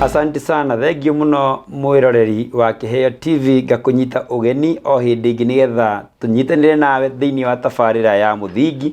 Asante sana, thengiũ mũno mwĩroreri wa Kĩheo TV, ngakũnyita ũgeni o hĩndĩ ĩngĩ nĩgetha tũnyitanĩre nawe thĩinĩ wa tabarĩra ya Mũthingi.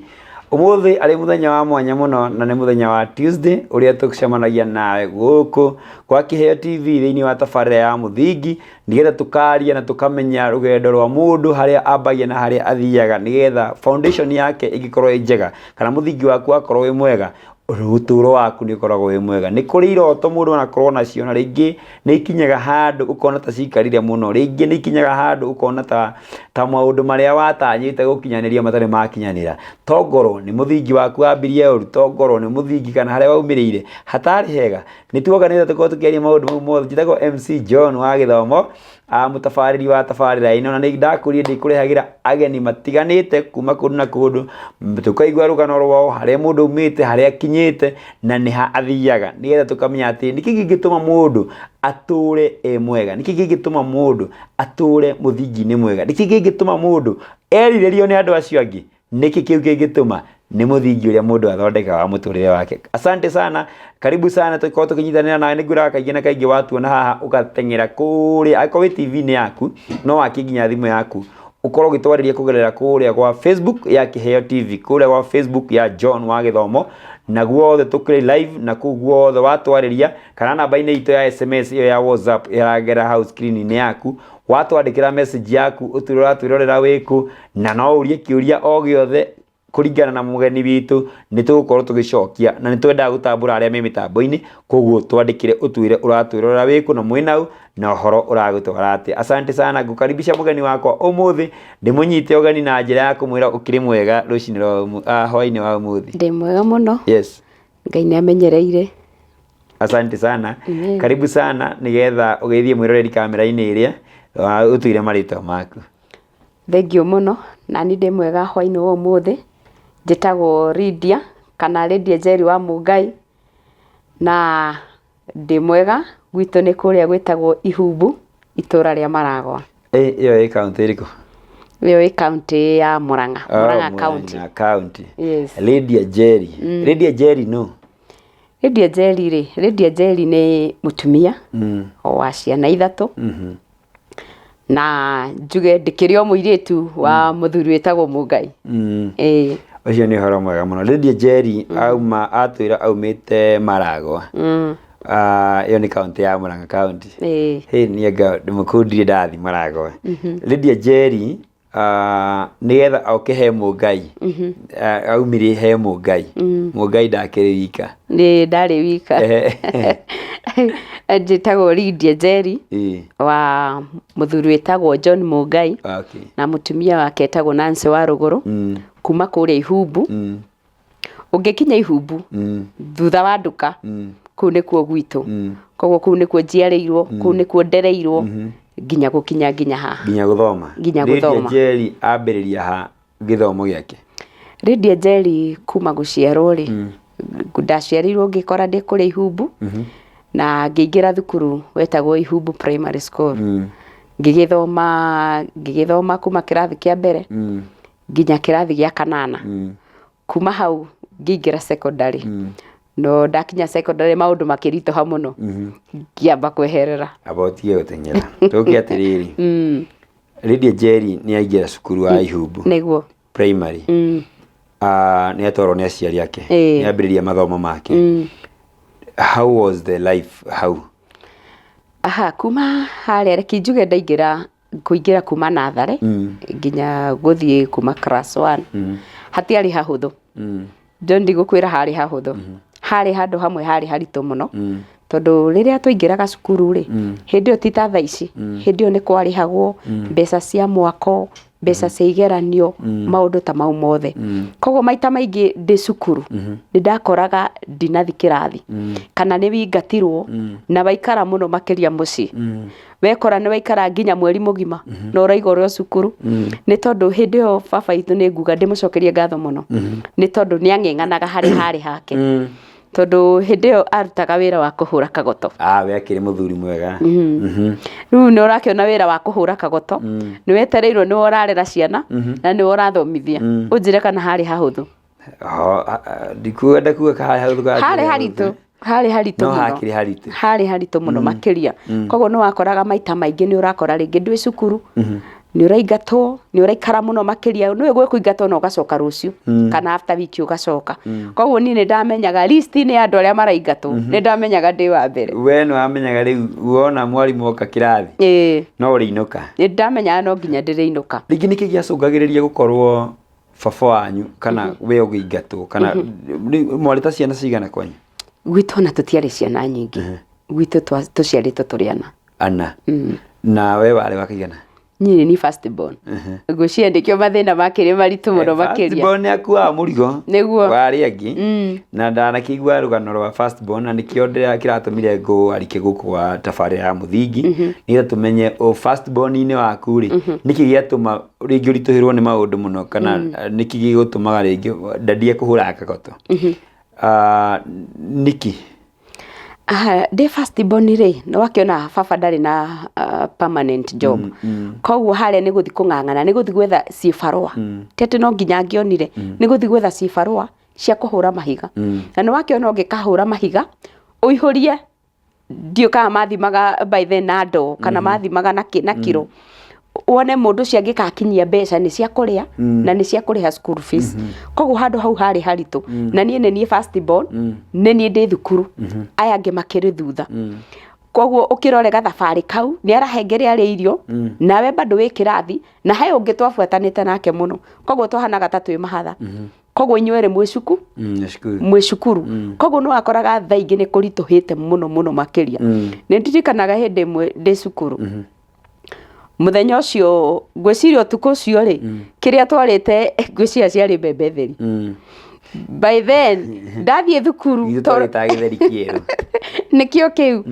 Ũmũthĩ arĩ mũthenya wa mwanya mũno na nĩ mũthenya wa Tuesday ũrĩa tũcemanagia nawe gũkũ kwa Kĩheo TV thĩinĩ wa tabarĩra ya Mũthingi, nĩgetha tũkaria na tũkamenya rũgendo rwa mũndũ, harĩa ambagia na harĩa athiaga, nĩgetha foundation yake ĩngĩkorwo ĩ njega kana mũthingi waku wakorwo wĩ mwega, ũtũũro waku nĩ ũkoragwo wĩ mwega. Nĩ kũrĩ iroto mũndũ anakorwo nacio na rĩngĩ nĩ ikinyaga handũ ũkona ta cikarire mũno, rĩngĩ nĩ ikinyaga handũ ũkona ta maũndũ marĩa watanyĩte gũkinyanĩria matarĩ makinyanĩra. Tongorwo nĩ mũthingi waku wambirie ũru, tongorwo nĩ mũthingi kana harĩa waumĩrĩire hatarĩ hega. Nĩ tuoka nĩgetha tũkorwo tũkĩaria maũndũ mau mothe. Njĩtagwo MC John wa Gĩthomo, mũtabarĩri wa tabarĩra ĩno, na nĩ ndakũrire ndĩkũrehagĩra ageni matiganĩte kuma kũndũ na kũndũ, tũkaigua rũgano rwao, harĩa mũndũ aumĩte, harĩa akinyĩte, na nĩ ha athiaga, nĩgetha tũkamenya atĩ nĩkĩ kĩngĩtũma mũndũ atũre e mwega, nĩkĩ kĩngĩtũma mũndũ atũre mũthingi-inĩ mwega, nĩkĩ kĩngĩtũma mũndũ erirĩrio nĩ andũ acio angĩ. Nĩkĩ kĩu kĩngĩtũma? Nĩ mũthingi ũrĩa mũndũ athondekaga wa mũtũrĩre wake. Asante sana, karibu sana, tũkorwo tũkĩnyitanĩra nawe. Nĩ ngwĩraga kaingĩ na kaingĩ, watuona haha ũgateng'era kũrĩa, angĩkorwo wĩ TV-inĩ yaku, no wakie nginya thimũ yaku, ũkorwo ũgĩtwarĩria kũgerera kũrĩa gwa Facebook ya Kĩheo TV, kũrĩa gwa Facebook ya John wa Gĩthomo, na guothe tũkĩrĩ live, na kũu guothe watwarĩria, kana namba-inĩ itũ ya SMS ĩyo ya WhatsApp ĩragera hau screen-inĩ yaku, watwandĩkĩra message yaku ũtwĩre ũratwĩrorera wĩkũ, na no ũrie kĩũria o gĩothe kũringana na mũgeni witũ, nĩ tũgũkorwo tũgĩcokia, na nĩ twendaga gũtambũra arĩa me mĩtambo-inĩ, koguo twandĩkĩre ũtwĩre ũratwĩrorera wĩkũ na mwĩnau na ũhoro ũragũtwara atĩa. Asante sana, ngũkaribisha mũgeni wakwa ũmũthĩ, ndĩmũnyite ũgeni na njĩra ya kũmwĩra ũkĩrĩ mwega rũcinĩ rwa hwaĩ-inĩ wa ũmũthĩ. Ndĩ mwega mũno. Yes. Ngai nĩ amenyereire. Asante sana. Amen. Karibu sana, nĩgetha ũgeithie mwĩroreri kamera-inĩ ĩrĩa, ũtwĩre marĩtwa maku. Thengiũ mũno, nani ndĩ mwega hwainĩ wa ũmũthĩ, njĩtagwo Lydia kana Lydia Njeri wa Mũngai, na ndĩ mwega, gwitũ nĩ kũrĩa gwĩtagwo Ihumbu, itũra rĩa Maragwa. Ĩyo ĩ kaũntĩ ĩrĩkũ? Ĩyo ĩ kaũntĩ ya Murang'a, Murang'a County. Murang'a County. Yes. Lydia Njeri. Lydia Njeri nũ? Lydia Njeri rĩ, Lydia Njeri nĩ mũtumia wa ciana ithatũ. Na njuge ndĩkĩrĩ o mũirĩtu wa mũthuri wĩtagwo Mũngai. Ĩĩ. Ũcio nĩ ũhoro mwega mũno. Lydia Njeri auma, atwĩra aumĩte Maragwa. Ĩyo nĩ kaũntĩ ya Murang'a County. Ĩĩ. Hĩ, niĩ anga kũu ndirĩ ndathiĩ Maragwa. Lydia Njeri, nĩgetha oke he Mũngai, aumire he Mũngai. Mũngai ndakĩrĩ wika. Nĩ ndarĩ wika. Njĩtagwo Lydia Njeri wa mũthuri wĩtagwo John Mũngai na mũtumia wake etagwo Nancy wa Rũgũrũ, kuma kũrĩa Ihumbu. Ũngĩkinya Ihumbu, thutha wa nduka, kũu nĩkuo gwitũ. Koguo kũu nĩkuo njiarĩirwo, kũu nĩkuo ndereirwo nginya gũkinya nginya haha. Nginya gũthoma. Nginya Lydia gũthoma. Njeri ambĩrĩria ha gĩthomo gĩake? Lydia Njeri kuma gũciarwo rĩ, ndaciarirwo ngĩkora ndĩ kũrĩa Ihumbu, na ngĩingĩra thukuru wetagwo Ihumbu Primary School. Ngĩgĩthoma kuma kĩrathi kĩa mbere nginya kĩrathi gĩa kanana. Kuma hau ngĩingĩra secondary. No ndakinya secondary maũndũ makĩritũha mũno, ngĩamba kweherera. Amba ũtige gũteng'era. Tũke atĩrĩrĩ, Lydia Njeri nĩ aingĩra cukuru wa Ihumbu Nĩguo. Primary. Nĩ atwarwo nĩ aciari ake. Nĩ ambĩrĩria mathomo make. How was the life hau? Aha, kuma harĩa reke njuge ndaingĩra kũingĩra kuma natharĩ nginya gũthiĩ kuma class one, hatiarĩ hahũthũ. John, ndigũkwĩra harĩ hahũthũ. Harĩ handũ hamwe harĩ haritũ mũno, tondũ rĩrĩa twaingĩraga cukuru rĩ, hĩndĩ ĩyo ti ta thaa ici, hĩndĩ ĩyo nĩ kwarĩhagwo mbeca cia mwako, mbeca cia igeranio, maũndũ ta mau mothe. Koguo maita maingĩ ndĩ cukuru nĩ ndakoraga ndinathi kĩrathi, kana nĩ wingatirwo na waikara mũno makĩria mũciĩ. Wekora nĩ waikara nginya mweri mũgima na ũraiga ũrĩ o cukuru, nĩ tondũ hĩndĩ ĩyo baba itũ, nĩ nguga ndĩmũcokerie ngatho mũno, nĩ tondũ nĩ ang'eng'anaga harĩa harĩ hake, tondũ hĩndĩ ĩyo arutaga wĩra wa kũhũra kagoto. Ah, we akĩrĩ mũthuri mwega. Rĩu nĩ ũrakĩona wĩra wa kũhũra kagoto, nĩ wetereirwo, nĩwe ũrarera ciana na nĩwe ũrathomithia. Ũnjĩre kana harĩ hahũthũ? Ndikuenda kuga harĩ hahũthũ kana harĩ hatirĩ. Haritũ. Harĩ haritũ No mũno. Hakĩrĩ haritũ. Harĩ haritũ mũno makĩria. Koguo nĩ wakoraga maita maingĩ nĩ ũrakora rĩngĩ ndwĩ cukuru, nĩ ũraingatwo, nĩ ũraikara mũno makĩria, nĩũĩ gwĩ kũingatwo na ũgacoka rũciũ kana after wiki ũgacoka. Koguo niĩ nĩ ndamenyaga list-inĩ ya andũ arĩa maraingatwo, nĩ ndamenyaga ndĩ wa mbere. We nĩ wamenyaga rĩu wona mwarimũ oka kĩrathi no ũrĩinũka. Nĩ ndamenyaga no nginya ndĩrĩinũka. Rĩngĩ nĩkĩ gĩacũngagĩrĩria gũkorwo baba wanyu kana we ũgĩingatwo kana rĩu mwarĩ ta ciana cigana kwanyu? Gwitũ ona tũtiarĩ ciana nyingĩ. Gwitũ tũciarĩtwo tũrĩ ana. Ana. Na we warĩ wa kaigana? Niĩ nĩ niĩ first born. Ngwĩciria nĩkĩo mathĩna makĩrĩ maritũ mũno makĩria. First born nĩ akuaga mũrigo Nĩguo. Wa arĩa angĩ. Na ndanakĩigua rũgano rwa first born na nĩkĩo kĩratũmire ngũarike gũkũ gwa tabarĩra ya mũthingi, nĩgetha tũmenye o first born-inĩ waku rĩ, nĩkĩ gĩatũma rĩngĩ ũritũhĩrwo nĩ maũndũ mũno, kana nĩkĩ gĩgũtũmaga rĩngĩ daddy akũhũraga kagoto. Ah, nĩkĩ? Aha, ndĩ first born rĩ, nĩ wakĩona baba ndarĩ na permanent job. Koguo harĩa nĩ gũthiĩ kũng'ang'ana, nĩ gũthiĩ gwetha cibarũa. Ti atĩ no nginya angĩonire, nĩ gũthiĩ gwetha cibarũa cia kũhũra mahiga. Na nĩ wakĩona ũngĩkahũra mahiga, ũihũrie, ndiũĩ kana mathimaga by then na ndoo, kana mathimaga na kiro. Wone mũndũ ũcio angĩgakinyia mbeca nĩ cia kũrĩa na nĩ cia kũrĩha school fees. Koguo handũ hau harĩ haritũ. Na niĩ nĩ niĩ first born, nĩ niĩ ndĩ thukuru, aya angĩ makĩrĩ thutha. Koguo ũkĩrore gathabarĩ kau, nĩ arahengere arĩa irio, nawe bado wĩ kĩrathi, na he ũngĩ twabuatanĩte nake mũno. Koguo twahanaga ta twĩ mahatha. Koguo inyuerĩ mwĩ cuku Nĩ cukuru. Mwĩ cukuru. Koguo nĩ wakoraga thaa ingĩ nĩ kũritũhĩte mũno mũno makĩria. Nĩ ndirikanaga hĩndĩ ĩmwe ndĩ cukuru, mũthenya ũcio, ngwĩciria ũtukũ ũcio rĩ, kĩrĩa twarĩte ngwĩciria ciarĩ mbembe theri. By then ndathiĩ thukuru Ithuĩ twarĩtaga gĩtheri kĩerũ. Nĩkĩo kĩu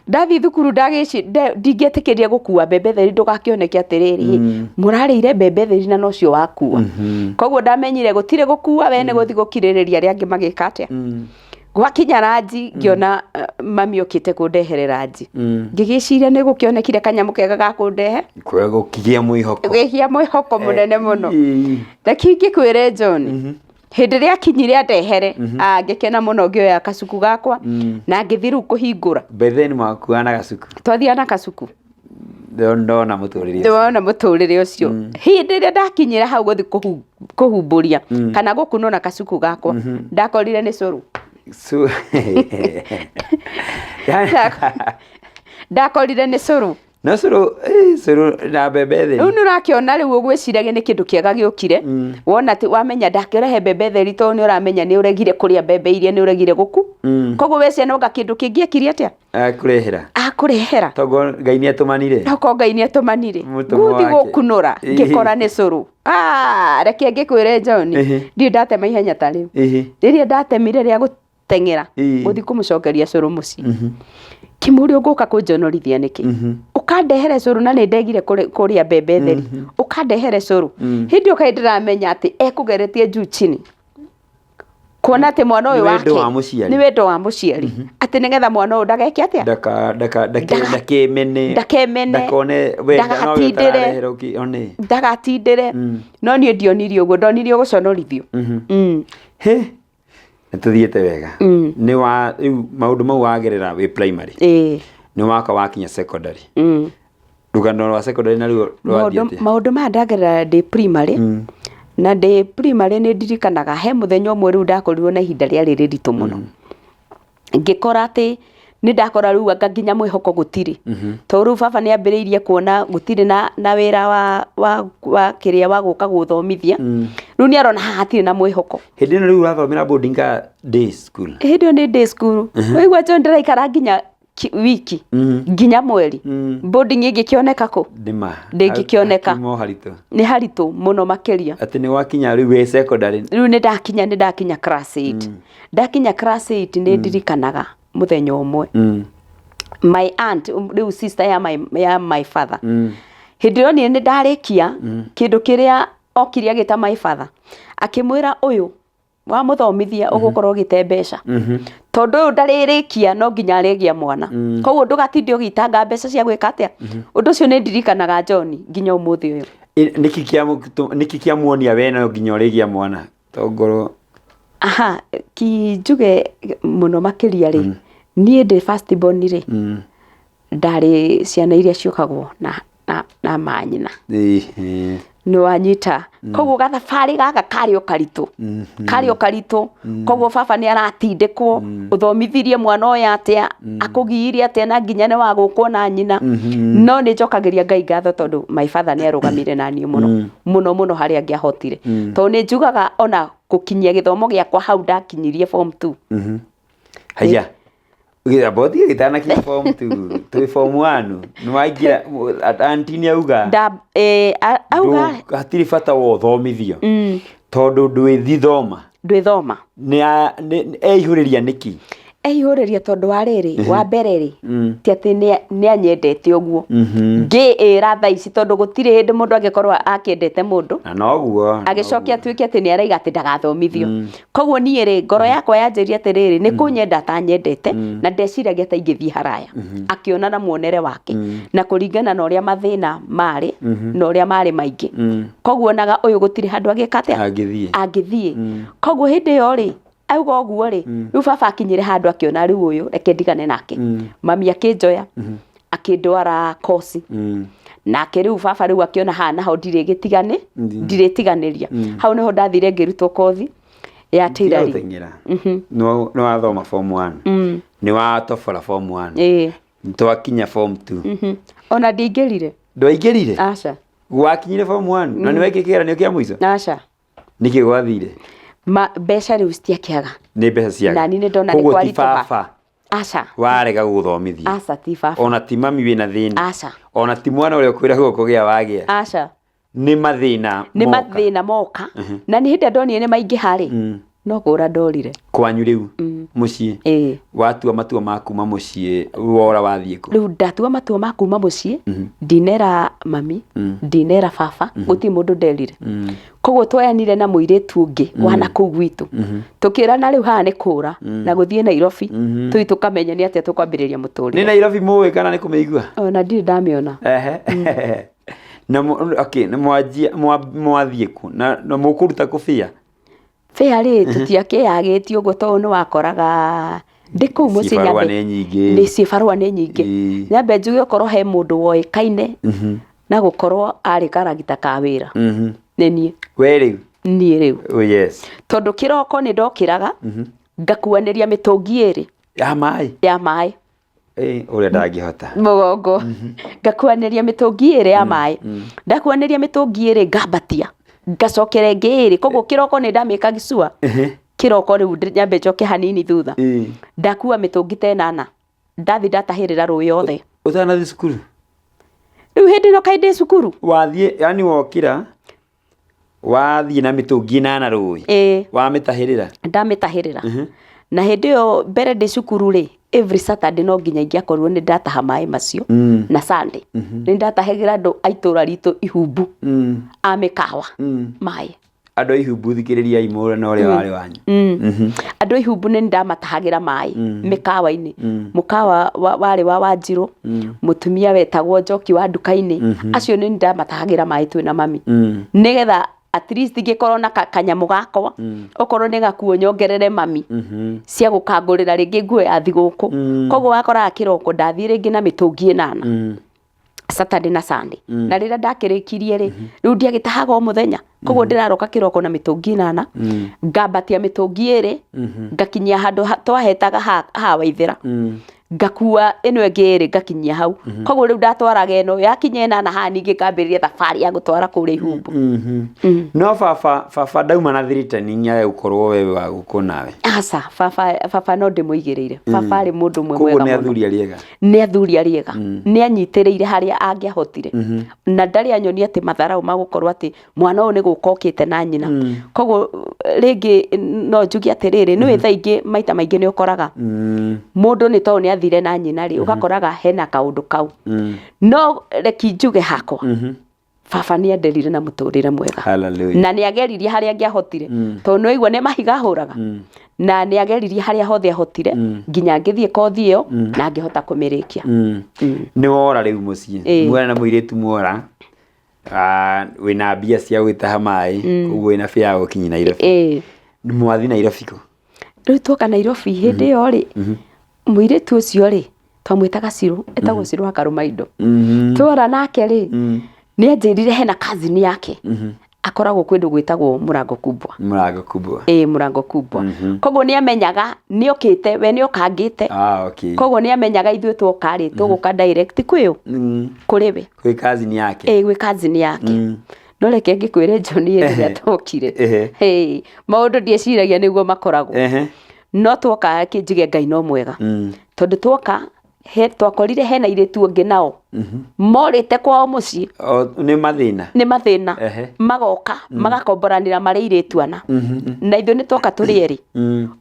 ndathiĩ thukuru ndingĩetĩkĩria gũkua mbembe theri, ndũgakĩoneke atĩrĩrĩ, mũrarĩire mbembe theri na nocio wakua. Koguo ndamenyire gũtirĩ gũkua, we nĩ gũthiĩ gũkirĩrĩria arĩa angĩ magĩka atĩa. Gwakinya lunch, ngĩona mami okĩte kũndehere lunch. Ngĩgĩciria nĩ gũkĩonekire kanyamũ kega ga kũndehe. Kwa gũkĩgĩa mwĩhoko. Gũkĩgĩa mwĩhoko mũnene mũno. Reke ingĩkwĩre, John, hĩndĩ ĩrĩa akinyire andehere, ngĩkena mũno, ngĩoya kacuku gakwa na ngĩthiĩ rĩu kũhingũra. By then mwakuaga na gacuku? Twathiaga na kacuku. Ndona mũtũrĩre ũcio. Ndĩrona mũtũrĩre ũcio. Hĩndĩ ĩrĩa ndakinyĩra hau gũthiĩ kũhumbũria kana gũkunũra na kacuku gakwa, ndakorire nĩ cũrũ. Ndakorire nĩ cũrũ. No cũrũ, cũrũ na mbembe theri. Rĩu nĩ ũrakĩona, rĩu ũgwĩciragia nĩ kĩndũ kĩega gĩũkire. Wona atĩ wamenya ndakĩrehe mbembe theri, tondũ nĩ ũramenya nĩ ũregire kũrĩa mbembe iria, nĩ ũregire gũku. Koguo weciria no kĩndũ kĩngĩ ekire atĩa? Akũrehera. Akũrehera. Toguo Ngai nĩ atũmanire. Tokorwo Ngai nĩ atũmanire. Mũtũmwo Ngũthiĩ wake. gũkunũra, ngĩkora nĩ cũrũ. Ah, reke ngĩkwĩre, John, ndirĩ ndatema ihenya ta rĩu. Rĩrĩa ndatemire rĩa gũteng'era gũthiĩ kũmũcokeria cũrũ mũciĩ, kĩmũria, ũgũka kũnjonorithia nĩkĩ? Ũkandehere cũrũ na nĩ ndegire kũrĩa mbembe theri, ũkandehere cũrũ. Hĩndĩ ĩyo kaĩ ndĩramenya atĩ ekũgeretie juu chini kuona atĩ mwana ũyũ Nĩ wendo wake wa mũciari. Nĩ wendo wa mũciari, atĩ nĩgetha mwana ũyũ ndageke atĩa? Ndaka ndaka ndake ndakemene. Ndakemene. Ndakone we nowe Ndagatindĩre. ũtararehera one. Ndagatindĩre. No niĩ ndionirie ũguo, ndonirie gũconorithio. He, nĩ tũthiĩte wega. Nĩ wa rĩu maũndũ mau wagerera wĩ primary, nĩ waka wakinya secondary. Rũgano rwa secondary naruo rwathiĩ Maũndũ atĩa? Maũndũ maya ndagerera ndĩ primary, na ndĩ primary nĩ ndirikanaga he mũthenya ũmwe rĩu ndakorirwo na ihinda rĩarĩ rĩritũ mũno, ngĩkora atĩ nĩ ndakora rĩu anga nginya mwĩhoko gũtirĩ, tondũ rĩu baba nĩ ambĩrĩirie kuona gũtirĩ na wĩra wa kĩrĩa wa gũka gũthomithia. Rĩu nĩ arona haha hatirĩ na mwĩhoko. Hĩndĩ ĩno rĩu ũrathomera boarding ka day school? Hĩndĩ ĩyo nĩ day school. Waigua, John, ndĩraikara nginya wiki, nginya mweri. Boarding ĩngĩkĩoneka kũ? Nĩma. Ndĩngĩkĩoneka. Hakiuma haritũ. Nĩ haritũ mũno makĩria. Atĩ nĩ wakinya rĩu wĩ secondary? Rĩu nĩ ndakinya class 8. Ndakinya class 8, nĩ ndirikanaga mũthenya ũmwe my aunt, rĩu sister ya my father, hĩndĩ ĩyo niĩ nĩ ndarĩkia kĩndũ kĩrĩa okire agĩta my father, akĩmwĩra, ũyũ wamũthomithia ũgũkorwo ũgĩte mbeca, tondũ ũyũ ndarĩrĩkia, no nginya arĩgĩa mwana, koguo ndũgatinde ũgĩitanga mbeca cia gwĩka atĩa. Ũndũ ũcio nĩ ndirikanaga, John, nginya ũmũthĩ ũyũ. Nĩkĩ kĩamuonia we no nginya ũrĩgĩa mwana tongorwo? Aha, kinjuge mũno makĩria rĩ. Niĩ ndĩ first born rĩ, ndarĩ ciana iria ciũkagwo na manyina. Nĩ wanyita. Koguo gathabarĩ gaka karĩ o karitũ, karĩ o karitũ. Koguo baba nĩ aratindĩkwo, ũthomithirie mwana ũyũ atĩa, akũgiire atĩa na nginya nĩ wagũkwo na nyina. No nĩ njokagĩria Ngai ngatho tondũ my father nĩ arũgamire na niĩ mũno mũno mũno harĩa angĩahotire. Tondũ nĩ njugaga ona gũkinyia gĩthomo gĩakwa hau ndakinyirie form 2. Haya, gĩthambo ũthiĩ gĩtanakinya form 2, twĩ form 1 nĩ waingĩra, aunty nĩ auga Auga hatirĩ bata wa ũthomithio tondũ ndwĩthithoma. Ndwĩthoma. Nĩ eihũrĩria nĩkĩ? Eihũrĩria tondũ wa rĩrĩ, wa mbere rĩ, ti atĩ nĩ anyendete ũguo ngĩĩra thaa ici, tondũ gũtirĩ hĩndĩ mũndũ angĩkorwo akĩendete mũndũ Na noguo agĩcoke atuĩke atĩ nĩ araiga atĩ ndagathomithio. Koguo niĩ rĩ, ngoro yakwa yanjĩria atĩrĩrĩ, nĩ kũnyenda atanyendete, na ndeciragia ta ingĩthiĩ haraya. Akĩona na muonere wake na kũringana na ũrĩa mathĩna marĩ na ũrĩa marĩ maingĩ, koguo onaga ũyũ gũtirĩ handũ angĩka atĩa, Angĩthiĩ. Angĩthiĩ. Koguo hĩndĩ ĩyo rĩ, auga ũguo rĩ, rĩu baba akinyire handũ akĩona rĩu ũyũ reke ndigane nake. Mami akĩnjoya akĩndwara koci. Nake rĩu baba rĩu akĩona haha naho ndirĩgĩtigane, ndirĩtiganĩria. Hau nĩho ndathire ngĩrutwo kothi ya tailoring. Gũteng'era. Nĩ wathoma form 1, nĩ watobora form 1, Ĩĩ. twakinya form 2. Ona ndiaingĩrire. Ndwaingĩrire? Aca. Wakinyire form 1 na nĩ wekire kĩgeranio kĩa mũico? Aca. Nĩkĩ gwathire? Mbeca rĩu citiakĩaga. Nĩ mbeca ciaga. Nani nĩ ndona nĩ Koguo ti kwaritũha. baba Aca. Warega gũgũthomithia? Aca, ti baba. Ona ti mami wĩna thĩna? Aca. Ona ti mwana ũrĩa ũkwĩragwo kũgĩa wagĩa? Aca. Nĩ mathĩna Nĩ moka. Mathĩna moka, na nĩ hĩndĩ ĩrĩa ndonire nĩ maingĩha rĩ, no kũra ndorire. Kwanyu rĩu mũciĩ? Ĩĩ. Watua matua ma kuma mũciĩ, wora wathiĩ kũ? Rĩu ndatua matua ma kuma mũciĩ, ndinera mami, ndinera baba, gũtirĩ mũndũ nderire. Koguo twoyanire na mũirĩtu ũngĩ wa nakũu gwitũ, tũkĩrana rĩu haha nĩ kũra na gũthiĩ Nairobi, tũthiĩ tũkamenye nĩ atĩa tũkwambĩrĩria Nĩ mũtũrĩre. Nairobi mũĩ kana nĩ kũmĩigua? Ona ndirĩ ndamĩona. Ehe. Na okay, na mwanjia mwathiĩ kũ na mũkũruta kũ bĩa? Bĩa rĩ, tũtiakĩyagĩtie ũguo tondũ nĩ wakoraga ndĩ kũu mũciĩ. Cibarũa Nyambe nĩ nyingĩ. Nĩ cibarũa nĩ nyingĩ. Nyambe njuge okorwo he mũndũ woĩkaine na gũkorwo arĩ karagita ka wĩra, nĩ niĩ. We rĩu? Niĩ rĩu. Oh yes. Tondũ kĩroko nĩ ndokĩraga ngakuanĩria mĩtũngi ĩrĩ Ya maĩ? Ya maĩ. Eh, ũrĩa ndangĩhota. Mũgongo, ngakuanĩria mĩtũngi ĩrĩ ya maĩ. Ndakuanĩria mĩtũngi ĩrĩ, ngambatia, ngacokera ĩngĩ ĩrĩ. Koguo kĩroko nĩ ndamĩka gicua kĩroko. Rĩu nyambe njoke hanini thutha. Ndakua mĩtũngi ta ĩnana, ndathi ndatahĩrĩra rũĩ yothe. Ũtanathiĩ cukuru? Rĩu hĩndĩ ĩno kaĩ ndĩ cukuru? Wathiĩ, yani wokĩra wathiĩ na mĩtũngi ĩnana rũĩ? Ĩĩ. Wamĩtahĩrĩra? Ndamĩtahĩrĩra. Na hĩndĩ ĩyo mbere ndĩ cukuru rĩ, every Saturday no nginya ingĩakorirwo nĩ ndataha maĩ macio, na Sunday nĩ ndatahagĩra andũ a itũra ritũ Ihumbu a mĩkawa maĩ. Andũ a Ihumbu, thikĩrĩriai mũrũ na ũrĩa warĩ wanyu. Andũ a Ihumbu nĩ ndamatahagĩra maĩ mĩkawa-inĩ. Mũkawa warĩ wa Wanjirũ, mũtumia wetagwo Njoki wa nduka-inĩ, acio nĩ ndamatahagĩra maĩ twĩna mami, nĩgetha at least ngĩkorwo na kanyamũ gakwa, okorwo nĩ gakuo nyongerere mami cia gũkangũrĩra rĩngĩ nguo ya thigũkũ. Koguo wakoraga kĩroko ndathiĩ rĩngĩ na mĩtũngi ĩnana, Saturday na Sunday. Na rĩrĩa ndakĩrĩkirie rĩ, rĩu ndiagĩtahaga o mũthenya. Koguo ndĩraroka kĩroko na mĩtũngi ĩnana, ngambatia mĩtũngi ĩrĩ, ngakinyia handũ twahetaga ha Waithĩra, ngakua ĩno ĩngĩ ĩrĩ, ngakinyia hau. Koguo rĩu ndatwaraga ĩno, yakinya ĩnana haha, ningĩ ngambĩrĩria thabarĩ ya gũtwara kũrĩa Ihumbu. No baba ndauma na threatening ya gũkorwo wewe wa gũkũ nawe? Aca, baba no ndĩmũigĩrĩire. Baba arĩ mũndũ ũmwe Koguo mwega nĩ mũno. athuri arĩega. Nĩ athuri arĩega, nĩ anyitĩrĩire harĩa angĩahotire, na ndarĩ anyonia atĩ matharau ma gũkorwo atĩ mwana ũyũ nĩ gũka okĩte na nyina. Koguo rĩngĩ no njuge atĩrĩrĩ, nĩũĩ thaa ingĩ maita maingĩ nĩ ũkoraga mũndũ nĩ tondũ nĩ athire na nyina rĩ, ũgakoraga hena kaũndũ kau. No reki njuge hakwa, baba nĩ anderire na mũtũrĩre mwega. Hallelujah. Na nĩ ageririe harĩa angĩahotire, tondũ nĩ waigua nĩ mahiga ahũraga, na nĩ ageririe harĩa hothe ahotire nginya ngĩthiĩ kothi ĩyo na ngĩhota kũmĩrĩkia. Nĩ wora rĩu mũciĩ? Ĩĩ. Mwana na mũirĩtu mwora. Ah, wĩna mbia cia gwĩtaha maĩ, koguo wĩna bĩa ya gũkinya Nairobi. Ĩĩ. Mwathi Nairobi kũ? Rĩu tuoka Nairobi, hĩndĩ ĩyo rĩ, Mũirĩtu ũcio rĩ, twamwĩtaga Cirũ, etagwo Cirũ wa Karũmaindo. Twora nake rĩ, nĩ anjĩrire hena cousin yake akoragwo kũndũ gwĩtagwo Mũrango Kubwa. Mũrango Kubwa. Ĩĩ, Mũrango Kubwa. Koguo nĩ amenyaga nĩ okĩte, we nĩ okangĩte. Ah, okay. Koguo nĩ amenyaga ithuĩ twoka rĩ, tũgũka direct kwĩ ũ? Kũrĩ we. Kwĩ cousin yake. Ĩĩ, gwĩ cousin yake. No reke ngĩkwĩre John rĩrĩa twokire. Hey, maũndũ ndieciragia nĩguo makoragwo. No twoka kĩnjige Ngai no mwega. Tondũ twoka he, twakorire hena airĩtu angĩ nao morĩte kwao mũciĩ. O, nĩ mathĩna. Nĩ mathĩna. Magoka magakomboranĩra marĩ airĩtu ana. Na ithuĩ nĩ twoka tũrĩ erĩ.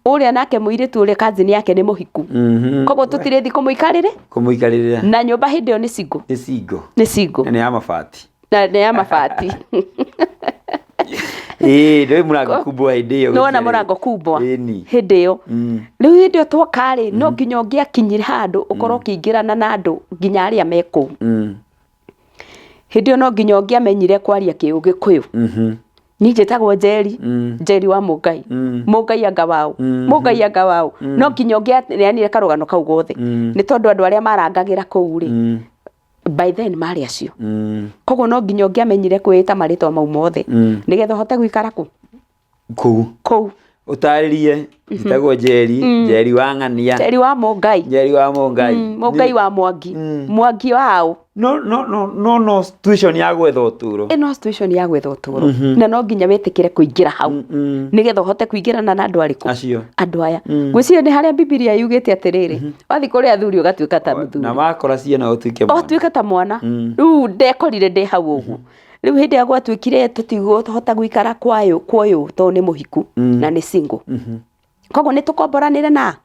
Ũrĩa nake mũirĩtu ũrĩa cousin yake nĩ mũhiku. Koguo tũtirĩthi kũmũikarĩre. Kũmũikarĩrĩra. Na nyũmba hĩndĩ ĩyo nĩ single. Nĩ single. Nĩ single. Na nĩ ya mabati. Na nĩ ya mabati. Ĩĩ, ndũĩ Mũrango Kubwa hĩndĩ ĩyo. Nĩwona Mũrango Kubwa Ĩni. hĩndĩ ĩyo. Rĩu hĩndĩ ĩyo twoka rĩ, no nginya ũngĩakinyire handũ ũkorwo ũkĩingĩrana na andũ nginya arĩa me kũu. Hĩndĩ ĩyo no nginya ũngĩamenyire kwaria Gĩkũyũ. Niĩ njĩtagwo Njeri, Njeri wa Mũngai. Mũngai anga waũ, Mũngai anga waũ. No nginya ũngĩaneanire karũgano kau gothe. Nĩ tondũ andũ arĩa marangagĩra kũu rĩ, by then marĩ acio. Koguo no nginya ũngĩamenyire kwĩĩta marĩtwa mau mothe nĩgetha ũhote gũikara kũ? Kũu. Kũu. Ũtarĩrie, njĩtagwo Njeri, Njeri wa Ng'ania. Njeri wa Mũngai. Njeri wa Mũngai. Mũngai wa Mwangi. Mwangi wa ũ? No no no no no situation ya gwetha ũtũũro. Ĩno situation ya gwetha ũtũũro. Na no nginya wĩtĩkĩre kũingĩra hau. Nĩgetha ũhote kũingĩrana na andũ arĩkũ? Acio. Andũ aya. Ngwĩciria nĩ harĩa Bibilia yugĩte atĩrĩrĩ, wathiĩ kũrĩ athuri ũgatuĩka ta mũthuri. Na wakora ciana ũtuĩke mwana. Ũtuĩke ta mwana. Rĩu ndekorire ndĩ hau ũguo. Rĩu hĩndĩ ĩrĩa gwatuĩkire tũtigũhota gũikara kwayũ kwa ũyũ tondũ nĩ mũhiku na nĩ single. Koguo nĩ tũkomboranĩre na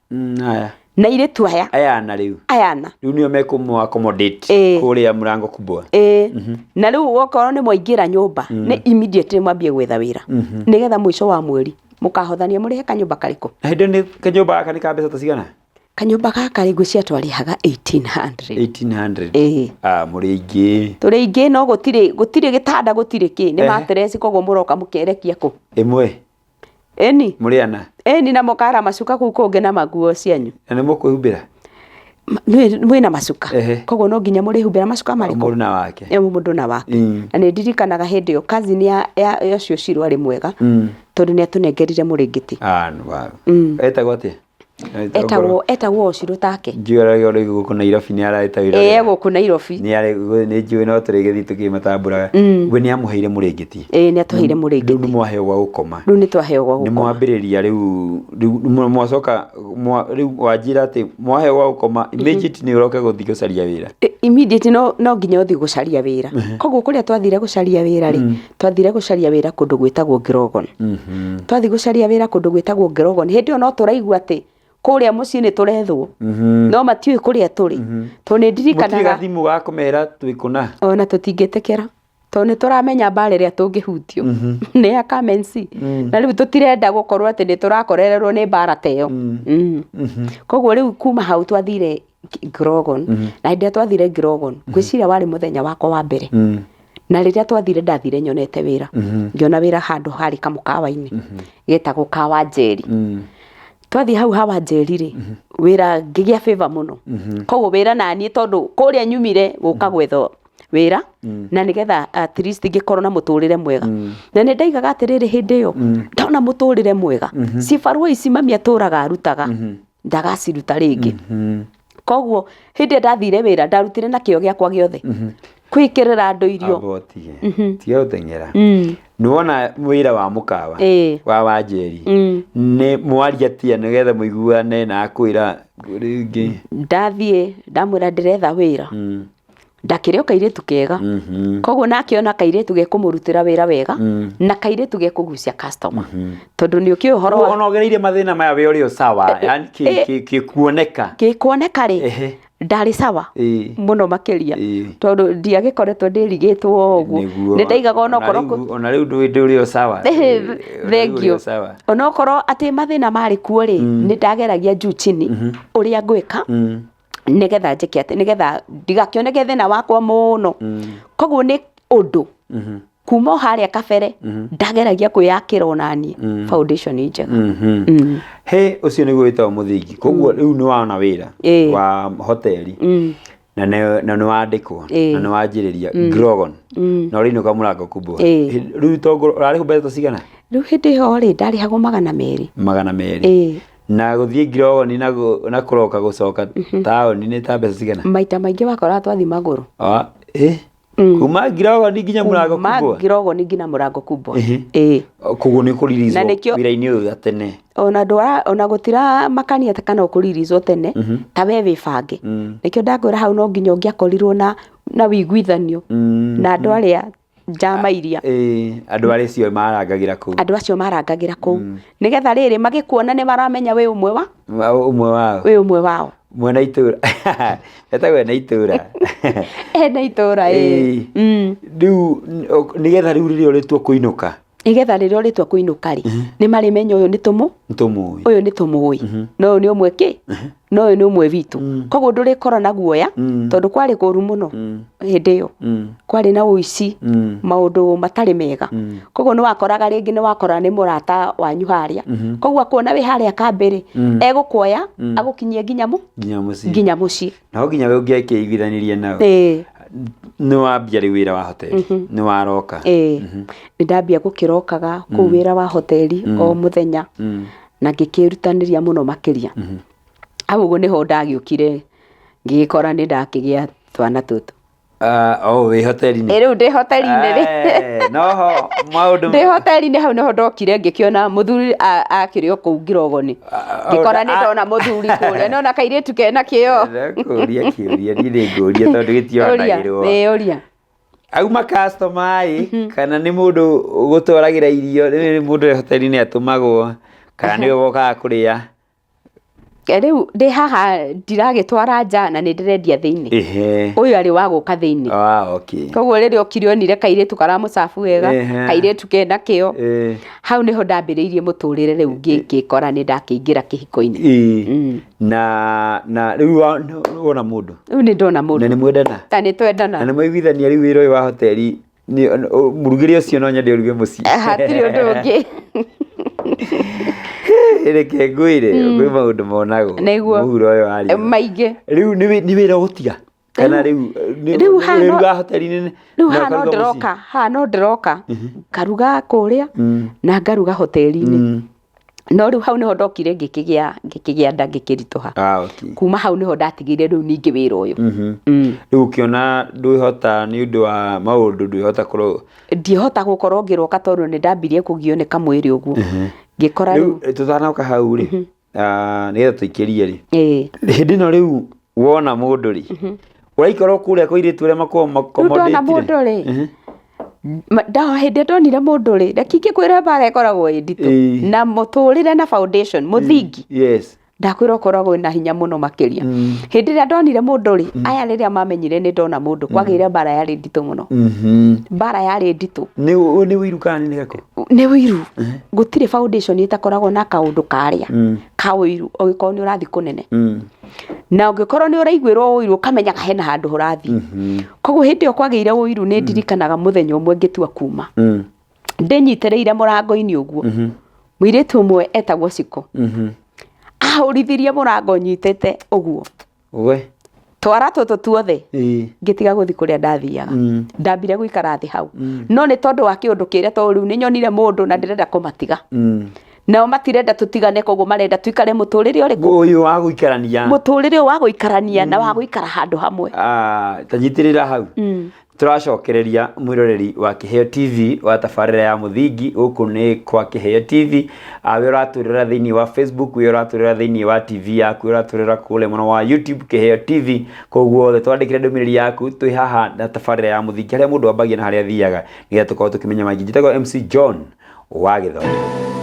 Aya. Na airĩtu aya. Aya ana rĩu. Aya ana. Rĩu nĩo mekũmũ accommodate kũrĩa Mũrango Kubwa. Ĩĩ. Na rĩu okorwo nĩ mwaingĩra nyũmba, nĩ immediately mwambie gwetha wĩra. Nĩgetha mũico wa mweri mũkahothania mũrĩhe kanyũmba karĩkũ. Na hĩndĩ ĩyo nĩ kanyũmba gaka nĩ ka mbeca ta cigana? Kanyũmba gaka rĩ ngwĩciria twarĩhaga 1800. 1800. Ĩĩ. Ah, mũrĩ aingĩ. Tũrĩ aingĩ no gũtirĩ gũtirĩ gĩtanda gũtirĩ kĩ, nĩ mattress koguo mũroka mũkerekia kũ? Ĩmwe. Ĩni. Mũrĩ ana. Ĩni na mũkara macuka kũu kũngĩ na manguo cianyu. Na nĩ mũkwĩhumbĩra? Mwĩna macuka. Koguo no nginya mũrĩhumbĩra macuka marĩkũ? Mũndũ na wake. Mũndũ na wake. Na nĩ ndirikanaga hĩndĩ ĩyo cousin ya ũcio Shiro arĩ mwega tondũ nĩ atũnengerire mũrĩngĩti. Ah, wow. Etagwo atĩa? Etagwo etagwo Shiro take. Njũĩ arĩ arĩ gũkũ Nairobi nĩ ararĩta wĩra. Ĩĩ gũkũ Nairobi. Nĩ arĩ nĩ njũĩ no tũrĩgĩthiĩ tũkĩmatambũraga. We nĩ amũheire mũrĩngĩti. Ĩĩ nĩ atũheire mũrĩngĩti. Rĩu nĩ mwaheo gwa gũkoma. Rĩu nĩ twaheo gwa gũkoma. Nĩ mwambĩrĩria rĩu rĩu mwacoka rĩu wanjĩra atĩ mwaheo gwa gũkoma immediately nĩ ũroke gũthiĩ gũcaria wĩra. Immediately no nginya ũthiĩ gũcaria wĩra. Koguo kũrĩa twathire gũcaria wĩra rĩ, twathire gũcaria wĩra kũndũ gwĩtagwo Grogon. Twathiĩ gũcaria wĩra kũndũ gwĩtagwo Grogon, hĩndĩ ĩyo no tũraigua atĩ kũrĩa mũciĩ nĩ tũrethwo, no matiũĩ kũrĩa tũrĩ. Tondũ nĩ ndirikanaga. Mũtirĩ gathimũ ga kũmera twĩ kũna? Ona tũtingĩtĩkĩra. Tondũ nĩ tũramenya mbara ĩrĩa tũngĩhutio nĩ ya come and see. Na rĩu tũtirenda gũkorwo atĩ nĩ tũrakorererwo nĩ mbara ta ĩyo. Koguo rĩu kuma hau twathire Grogon, na hĩndĩ ĩrĩa twathire Grogon, ngwĩciria warĩ mũthenya wakwa wa mbere. Na rĩrĩa twathire ndathire nyonete wĩra. Ngĩona wĩra handũ harĩ kamũkawa-inĩ getagwo Kawa Njeri. Twathiĩ hau Hawa Njeri rĩ, wĩra ngĩgĩa favor mũno. Koguo wĩra naniĩ tondũ kũrĩa nyumire gũka gwetha wĩra na nĩgetha at least ngĩkorwo na mũtũrĩre mwega. Na nĩ ndaigaga atĩrĩrĩ hĩndĩ ĩyo, ndona mũtũrĩre mwega, cibarũa ici mami atũraga arutaga, ndagaciruta rĩngĩ. Koguo hĩndĩ ĩrĩa ndathire wĩra ndarutire na kĩo gĩakwa gĩothe. Kwĩkĩrĩra andũ irio. Amba ũtige. Tiga gũteng'era. Nĩ wona wĩra wa mũkawa wa Wanjeri, nĩ mwaria atĩa nĩgetha mũiguane na akwĩra rĩngĩ? Ndathiĩ ndamwĩra ndĩretha wĩra. Ndakĩrĩ o kairĩtu kega. Koguo nake ona kairĩtu gekũmũrutĩra wĩra wega na kairĩtu gekũgucia customer. Tondũ nĩ ũkĩũĩ ũhoro wa Ona ũgereire mathĩna maya we ũrĩ o sawa, yani kĩkuoneka. Gĩkuoneka rĩ, ndarĩ sawa mũno makĩria tondũ ndiagĩkoretwo ndĩrigĩtwo ũguo. Nĩ ndaigaga onokorwo Ona rĩu ndũrĩ o sawa. Thengiũ. Onokorwo atĩ mathĩna marĩ kuo rĩ, nĩ ndageragia juu chini ũrĩa ngwĩka nĩgetha njĩke atĩ nĩgetha ndigakĩoneke thĩna wakwa mũno. Koguo nĩ ũndũ. Kuma o harĩa kabere ndageragia kwĩyakĩra onaniĩ foundation njega. He ũcio nĩguo wĩtagwo mũthingi. Koguo rĩu nĩ wona wĩra wa hoteli na nĩ wandĩkwo na nĩ wanjĩrĩria Grogon na ũrainũka mũrango kubwa. Rĩu tongo ũrarĩhwo mbeca cigana? Rĩu hĩndĩ ĩyo rĩ, ndarĩhagwo 200. 200? Ĩĩ. Na gũthiĩ Grogon na kũroka gũcoka taũni nĩ ta mbeca cigana? Maita maingĩ wakoraga twathiĩ magũrũ. Ah, eh? Kuma Grogon nginya mũrango Kuma kubwa? Grogon nginya mũrango kubwa. Ĩĩ. Koguo nĩ kũririzwo Na nĩkĩo- wĩra-inĩ ũyũ gatene. Ona ndwara ona gũtira makania ta kana ũkũririzwo tene, ta we wĩbange. Nĩkĩo ndakwĩra hau no nginya ũngĩakorirwo na wĩiguithanio na andũ arĩa njama iria. Ĩĩ, andũ arĩa acio marangagĩra kũu. Andũ acio marangagĩra kũu, nĩgetha rĩrĩ magĩkuona nĩ maramenya wĩ ũmwe wa Ũmwe wao. Wĩ ũmwe wao. Mwena itũra, etagwo ena itũra. Ena itũra, ĩĩ. Rĩu nĩgetha rĩu rĩrĩa ũrĩtua kũinũka, Nĩgetha rĩrĩa ũrĩtua kũinũka rĩ, nĩ marĩmenya ũyũ nĩ tũmũ nĩtũmũĩ. Ũyũ nĩ tũmũĩ, na ũyũ nĩ ũmwe kĩ na ũyũ nĩ ũmwe witũ. Koguo ndũrĩkorwo na guoya, tondũ kwarĩ kũru mũno hĩndĩ ĩyo. Kwarĩ na ũici, maũndũ matarĩ mega. Koguo nĩ wakoraga rĩngĩ nĩ wakora nĩ mũrata wanyu harĩa, koguo akuona wĩ harĩa kambĩ rĩ, egũkuoya agũkinyie nginya mũ Nginya mũciĩ. Nginya mũciĩ. Na nginya we ũngĩakĩiguithanirie nao. Ĩĩ. Nĩ wambia rĩu wĩra wa hoteli, nĩ waroka. Ĩĩ, nĩ ndambia gũkĩrokaga kũu wĩra wa hoteli o mũthenya, na ngĩkĩrutanĩria mũno makĩria. Hau ũguo nĩho ndagĩũkire ngĩgĩkora nĩ ndakĩgĩa twana tũtũ. Ah, oh, wĩ hoteli-inĩ. Ĩ, rĩu ndĩ hoteli-inĩ rĩ. Eh, noho maũndũ Ndĩ hoteli-inĩ, hau nĩho ndokire ngĩkĩona mũthuri akĩrĩ o kũu Ngirogoni. Ngĩkora nĩ ndona mũthuri kũrĩa, nona kairĩtu kena kĩo. Ndakũria kĩũria, niĩ nĩ ngũria tondũ Ũria, gĩtionagĩrwo. Ĩ, ũria. Auma customer ĩ, kana nĩ mũndũ ũgũtwaragĩra irio? Nĩ mũndũ wĩ hoteli-inĩ atũmagwo, kana nĩwe wokaga kũrĩa? Rĩu ndĩ haha ndiragĩtwara nja na nĩ ndĩrendia thĩinĩ. Ũyũ arĩ wa gũka thĩinĩ. Ah, okay. Koguo rĩrĩa okire onire kairĩtu karamũcabu wega, kairĩtu kena kĩo. Hau nĩho ndambĩrĩirie mũtũrĩre rĩu, ngĩkora nĩ ndakĩingĩra kĩhiko-inĩ. Na rĩu wona mũndũ. Rĩu nĩ ndona mũndũ. Na nĩ mwendana. Ta nĩ twendana. Na nĩ mwaiguithania rĩu wĩra ũyũ wa hoteli, mũrugĩre ũcio no nyende ũruge mũciĩ. Hatirĩ ũndũ ũngĩ. Reke ngwĩre, kwĩ maũndũ monagwo Nĩguo. mũhuro ũyũ wa riũa. Maingĩ. Rĩu nĩ wĩra ũgũtiga kana rĩu Rĩu haha ũrĩrugaga hoteli-inĩ Rĩu na haha no ũkaruga mũciĩ? ndĩroka, haha no ndĩroka ngaruga kũrĩa na ngaruga hoteli-inĩ. No rĩu hau nĩho ndokire ngĩkĩgĩa nda, ngĩkĩritũha. Ah, okay. Kuma hau nĩho ndatigire rĩu ningĩ wĩra ũyũ. Rĩu ũkĩona ndwĩhota nĩ ũndũ wa maũndũ, ndwĩhota kũro Ndihota gũkorwo ngĩroka tondũ nĩ ndambirie kũgio nĩ kamwĩrĩ ũguo, ngĩkora rĩu Rĩu tũtanoka hau rĩ, nĩgetha tũikĩrie rĩ, Ĩĩ. Hĩndĩ ĩno rĩu wona mũndũ rĩ, ũraikara o kũrĩa kwa airĩtu arĩa makoragwo Rĩu ndona mũndũ rĩ, hĩndĩ ĩrĩa ndonire mũndũ rĩ, reke ingĩkwĩra mbara ĩkoragwo ĩ nditũ. Na mũtũrĩre na foundation, mũthingi, ndakwĩra ũkoragwo na hinya mũno makĩria. Hĩndĩ ĩrĩa ndonire mũndũ rĩ, aya rĩrĩa mamenyire nĩ ndona mũndũ, kwagĩire mbara yarĩ nditũ mũno. Mbara yarĩ nditũ. Nĩ ũiru kana nĩ gako? Nĩ ũiru. Gũtirĩ foundation ĩtakoragwo na kaũndũ karĩa ka ũiru, ũngĩkorwo nĩ ũrathiĩ kũnene. Na ũngĩkorwo nĩ ũraiguĩrwo ũiru, ũkamenyaga hena handũ ũrathiĩ. Koguo hĩndĩ ĩyo kwagĩire ũiru, nĩ ndirikanaga mũthenya ũmwe ngĩtua kuma. Ndĩnyitĩrĩire mũrango-inĩ ũguo. Mũirĩtu ũmwe etagwo Ciko. Ahũrithirie mũrango nyitĩte ũguo. We. Twara tũtũ tuothe. Ngĩtiga gũthiĩ kũrĩa ndathiaga. Ndambire gũikara thĩ hau. No nĩ tondũ wa kĩũndũ kĩrĩa, tondũ rĩu nĩ nyonire mũndũ na ndĩrenda kũmatiga. Nao matirenda tũtigane, koguo marenda tũikare mũtũrĩre ũrĩkũ? Ũyũ wa gũikarania. Mũtũrĩre ũyũ wa gũikarania na wa gũikara handũ hamwe. Ah, ta nyitĩrĩra hau. Tũracokereria mwĩroreri wa Kĩheo TV wa tabarĩra ya Mũthingi. Gũkũ nĩ kwa Kĩheo TV. Ah, we ũratwĩrora thĩinĩ wa Facebook, we ũratwĩrora thĩinĩ wa TV yaku, we ũratwĩrora kũrĩa mwena wa YouTube Kĩheo TV. Koguo othe twandĩkĩre ndũmĩrĩri yaku, twĩ haha na tabarĩra ya Mũthingi, harĩa mũndũ ambagia na harĩa athiaga, nĩgetha tũkorwo tũkĩmenya maingĩ. Njĩtagwo MC John wa Gĩthomo.